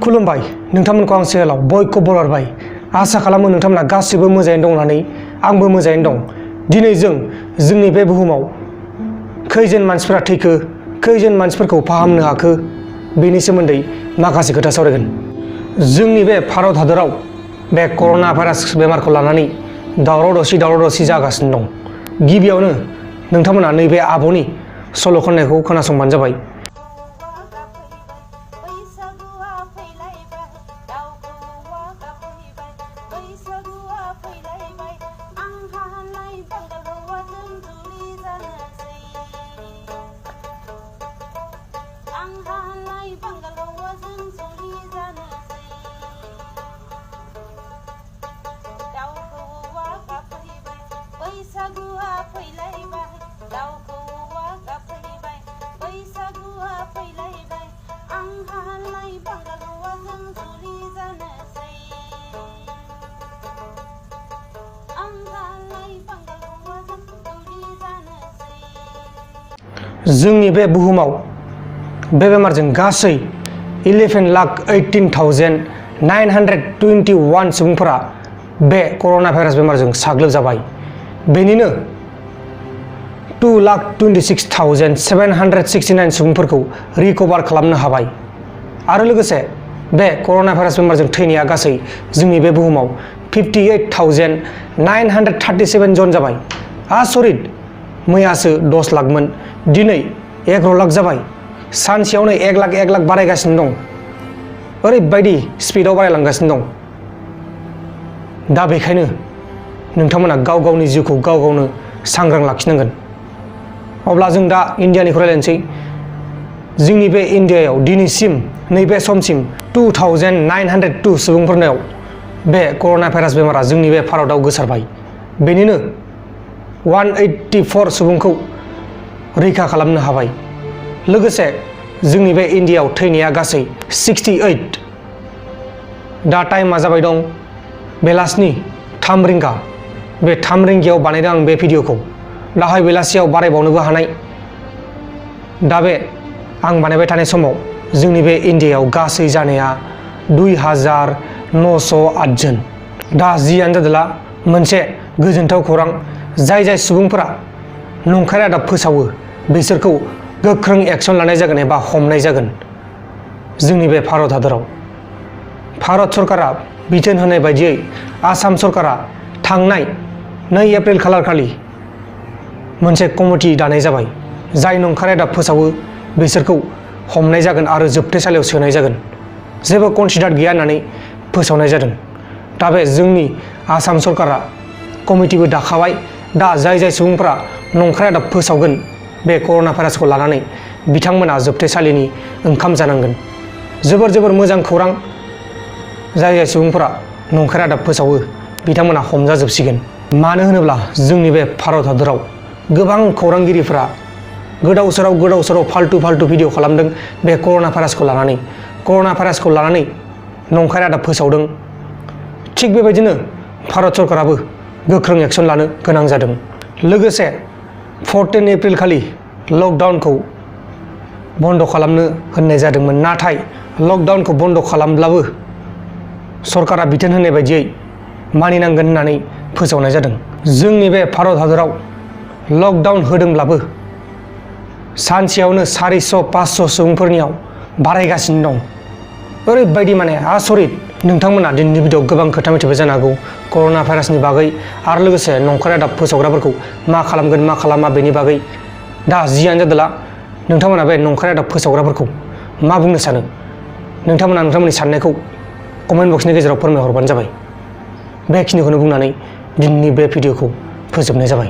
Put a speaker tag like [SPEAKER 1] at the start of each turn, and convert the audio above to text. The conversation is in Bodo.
[SPEAKER 1] खुलुमबाय नोंथांमोनखौ आं चेनेलाव बयखौ बरायबाय आसा खालामो नोंथांमोना गासिबो मोजाङैनो दं होननानै आंबो मोजाङैनो दं। दिनै जोंनि बे बुहुमाव खैजोन मानसिफोरा थैखो खैजोन मानसिफोरखौ फाहामनो हाखो बेनि सोमोन्दै माखासे खोथा सावरायगोन। जोंनि बे भारत हादराव बे कर'ना भाइरास बेमारखौ लानानै दावराव दावसि जागासिनो दं। गिबियावनो नोंथांमोना नैबे आब'नि सल' खननायखौ खोनासंबानो जाबाय। जोंनि बे बुहुमाव बे बेमारजों गासै 11,18,921 सुबुंफोरा बे कर'ना भाइरास बेमारजों साग्लोबजाबाय। बेनिनो 2,26,769 सुबुंफोरखौ रिकभार खालामनो हाबाय। आरो लोगोसे बे कर'ना भाइरास बेमारजों थैनाया गासै जोंनि बे बुहुमाव 58,937 जन जाबाय। आसरित, मैयासो 10 लाखमोन, दिनै 11 लाख जाबाय। सानसेयावनो 1 लाख बारायगासिनो दं। ओरैबायदि स्पिडआव बारायलांगासिनो दं। दा बेखायनो नोंथांमोना गाव गावनि जिउखौ गाव गावनो सांग्रां लाखिनांगोन। अब्ला जों दा इन्डियानिखौ रायज्लायनोसै। जोंनि बे इन्डियायाव दिनैसिम नैबे समसिम 2,902 सुबुंफोरनाव बे कर'ना भाइरास बेमारा जोंनि बे भारतआव गोसारबाय। बेनिनो 184 सुबुंखौ रैखा खालामनो हाबाय। लोगोसे जोंनि बे इन्डियायाव थैनाया गासै 68। दा टाइमा जाबाय दं बेलासिनि 3 रिंगा। बे 3 रिंगायाव बानायदों आं बे भिडिअखौ। दाहाय बेलासियाव बारायबावनोबो हानाय। दा बे आं बानायबाय थानाय समाव जोंनि बे इन्डियायाव गासै जानाया 2,908 जन। दा जियानो जादोला मोनसे गोजोनथाव खौरां। जाय सुबुंफोरा नंखाय रादाब फोसावो बिसोरखौ गोख्रों एक्सन लानाय जागोन एबा हमनाय जागोन। जोंनि बे भारत हादराव भारत सरकारा बिथोन होनाय बायदियै आसाम सरकारा थांनाय 2 एप्रिल खालारखालि मोनसे कमिटि दानाय जाबाय। जाय नंखाय रादाब फोसावो बिसोरखौ हमनाय जागोन आरो जोबथेसालियाव सोनाय जागोन। जेबो कनसिडार गैया होननानै फोसावनाय जादों। दा बे जोंनि आसाम सरकारा कमिटिबो दाखाबाय। दा जाय सुबुंफोरा नंखाय रादाब फोसावगोन बे कर'ना भाइरासखौ लानानै बिथांमोना जोबथेसालिनि ओंखाम जानांगोन। जोबोर मोजां खौरां। जाय सुबुंफोरा नंखाय रादाब फोसावो बिथांमोना हमजाजोबसिगोन। मानो होनोब्ला जोंनि बे भारत हादराव गोबां खौरांगिरिफोरा गोदाव सोराव फाल्टु भिडिअ खालामदों बे कर'ना भाइरासखौ लानानै। कर'ना भाइरासखौ लानानै नंखाय रादाब फोसावदों। थिग बेबायदिनो भारत सरकाराबो गोख्रों एक्सन लानो गोनां जादों। लोगोसे 14 एप्रिल खालि लकडाउनखौ बन्द खालामनो होननाय जादोंमोन। नाथाय लकडाउनखौ बन्द खालामब्लाबो सरकारा बिथोन होनाय बायदियै मानिनांगोन होननानै फोसावनाय जादों। जोंनि बे भारत हादराव लकडाउन होदोंब्लाबो सानसेयावनो 400-500 सुबुंफोरनियाव बारायगासिनो दं। ओरैबायदि माने आसरित। नोंथांमोना दिनैनि भिडिअआव गोबां खोथा मिथिबाय जानो हागौ कर'ना भाइरासनि बागै आरो लोगोसे नंखाय रादाब फोसावग्राफोरखौ मा खालामगोन मा खालामा बेनि बागै। दा जियानो जादोला नोंथांमोना बे नंखाय रादाब फोसावग्राफोरखौ मा बुंनो सानो नोंथांमोना नोंथांमोननि साननायखौ कमेन्ट बक्सनि गेजेराव फोरमायहरबानो जाबाय। बेखिनिखौनो बुंनानै दिनैनि बे भिडिअखौ फोजोबनाय जाबाय।